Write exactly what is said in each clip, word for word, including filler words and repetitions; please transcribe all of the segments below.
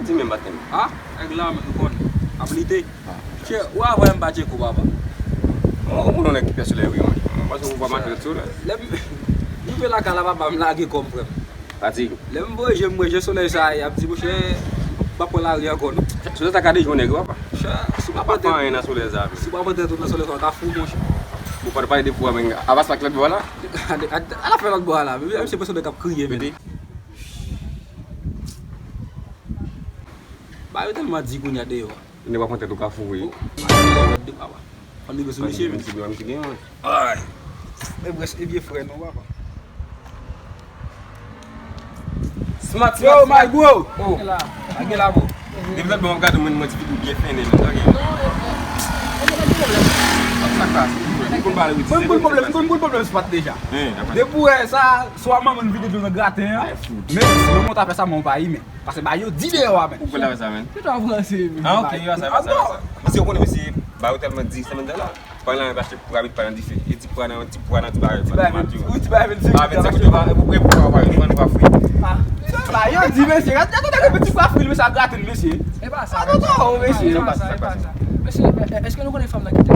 Di menm, patnè m. Ah, nèg la menm, ou konnen. Ap lite. Chè, ou a vwè m pa tcheke w, papa. Ou konnen nèg ki pè solèy wi, mwen. Mwen panse ou pa mache sou solèy. Lè m rive lakay la, papa, m lage kò m, frè m. Fatige. Lè m voye je m, mwen, je solèy sa a, y ap di, monchè, m pa pran lari ankò, non. Solèy sa ka deje yon nèg, papa. Chè, si w pa pran tèt, anyen nan solèy sa, si w pa pran tèt ou nan solèy sa, w ka fou, monchè. Ou pa pale de fou a, men avans pa k lòt bò la. A la fè lòt bò a la, men se pèsonn k ap kriye, men. Ba yo tèlman di kounye a deyò a. Nèg pa pran tèt ou ka foure. Ann rive sou mesye, men. Ay. E brès, e vye frè nou, papa. Smart, yo, smart, my bro. Oh. Anke la, bro. Depi lòt bò m ap gade moun, mwen ti figi byen fennen, men sa gen. Sa k pase? M konn pale wi. Mwen m konn pwoblèm, m konn pwoblèm Smart deja. Depi w wè sa, swa manman m vide dlo nan graten an. Men si mwen mwen ta fè sa, mwen pa imen. Paske ba yo di deyò a, men. Ou konn sa, men. Ki ta franse, men. Ah, ok, yo sa, sa, sa. Mesye, ou konnen, mesye, ba yo tèlman di, sèmen la. Pran nan rache pou rabit pa nan dife. E ti pran nan, ti pran nan, ti bagay, ti bagay, ti bagay, ti bagay, ti bagay, ti bagay, ti bagay. Ah, sa la, yo di, mesye, gade, gade, gade, ti bagay, mesye, a gratin, mesye. E pa sa, a gratin, mesye. E pa sa, e pa sa. Mesye, èske nou konnen fanm nan ki te?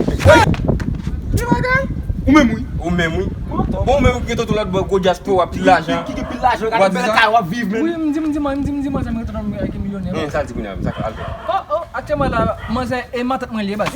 Ki bagay? Ou menm, wi. Ou menm, wi. Bon, ou menm ki gen tout lòt bò, gwo dyaspora, pil lajan. Ki gen pil lajan, gade bèl kay w ap viv, men. Wi, m di, m di, m di, m di, manzè m rete nan ki milionè. Sa l di kounye a, sa k al fè? Oh, oh, aktyèlman la, manzè e matant mwen li ye, baz.